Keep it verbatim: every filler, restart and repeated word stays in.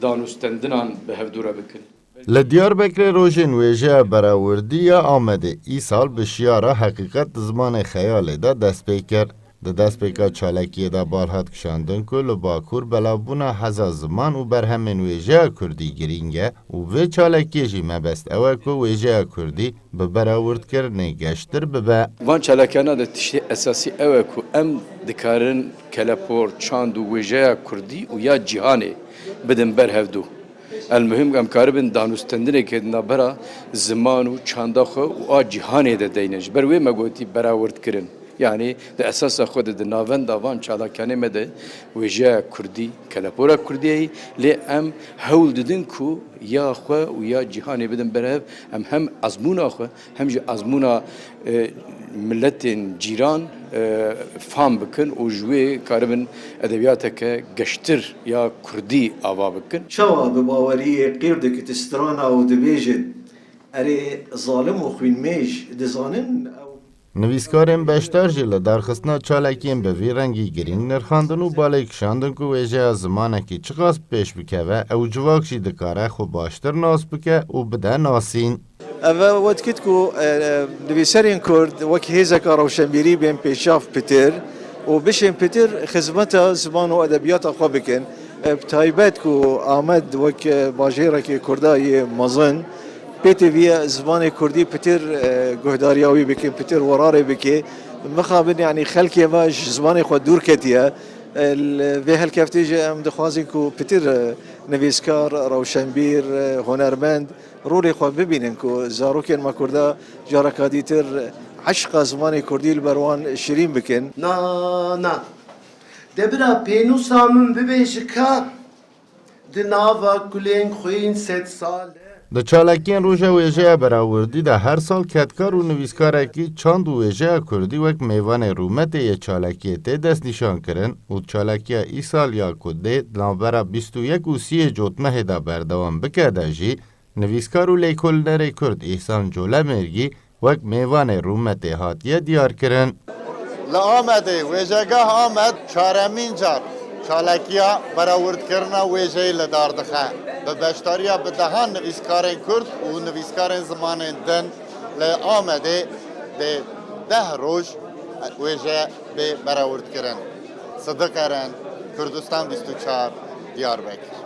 danûstendinan bi hevdû re bikin. Li Diyarbekirê rojên wêjeya berawurdî ya Amedê îsal bi şiyara Heqîqet di zimanê xeyalê de dest pê kir. Di destpêka çalakiyê de bal hat kişandin ku li Bakur belavbûna heza ziman û berhemên wêjeya kurdî girîng e û vê çalakiyê jî mebest ew e ku wêjeya kurdî bi berawurdkirinê geştir bibe. Van çalakiyana de tiştê esasî ew e ku em dikarin kelepor, çand û wêjeya kurdî û ya cîhanê bidin ber hevdû. El muhim em karibin danûstendinekê di navbera ziman û çanda xwe û a cîhanê de deynin. Ji ber wê me gotî berawurdkirin. Yanî di esasa xwe de di navenda van çalakyanê me de wêjeya kurdî, kelepora kurdî ye, lê em hewl didin ku ya xwe û ya cîhanê bidin ber hev, em hem ezmûna xwe hem jî ezmûna, e, miletên cîran, e, fam bikin û ji wê karibin edebiyateke geştir ya kurdî ava bikin. Çawa bi baweriyê qîr dikitin strana û dibêjin, Erê, zalim û xwînmêj dizanin ew. Nivîskarên beşdar jî li darxistina çalakiyên bi vî rengî girîng nirxandin û balê kişandin ku wêjeya zimanekî çiqas pêş bikeve, ew civak jî dikare xwe baştir nas bike û bide nasîn. Ev we dikit ku, e, nivîserên Kurd wek hêzeka rewşenbîrî bên pêşav pitir û bişên pitir xizmeta ziman û edebiyata xwe bikin. E, bi taybet ku Amed wek, e, bajêrekê Kurda yê mezin, pê têviye zimanê Kurdî pitir, e, guhdariya wî bike, pitir werarê bike. Mixabin, yanî xelkê me ji zimanê xwe dûr ketiye. E, li vê helkeftê jî em dixwazin ku pitir, e, nivîskar, rewşenbîr, e, hunermend rolê xwe bibînin ku zarokên me Kurda careka dîtir eşqa zimanê Kurdî li ber wan şirîn bikin. Na, na. De bira pênûsa min bibêje ka di nava kulên xwîn sedsal e. Di çalakiyên Roja Wêjeya Berawurdî de her sal kedkar û nivîskarekî çand û wêjeya kurdî wek mêvanê rûmetê yê çalakiyê tê destnîşankirin û çalakiya îsal ya ku dê di navbera bîst û yek û sî yê Cotmehê de berdewam bike de jî, nivîskar û lêkolînerê kurd Îhsan Colemêrgî wek mêvanê rûmetê hatiye diyarkirin. Li Amedê wêjegah Amed çaremîn car çalakiya berawurdkirina wêjeyê li dar dixe. Bi beşdariya bi dehan nivîskarên kurd û nivîskarên zimanên din li Amedê dê deh roj wêje bê berawurdkirin. Sidiq Eren, Kurdistan bîst û çar, Diyarbekir.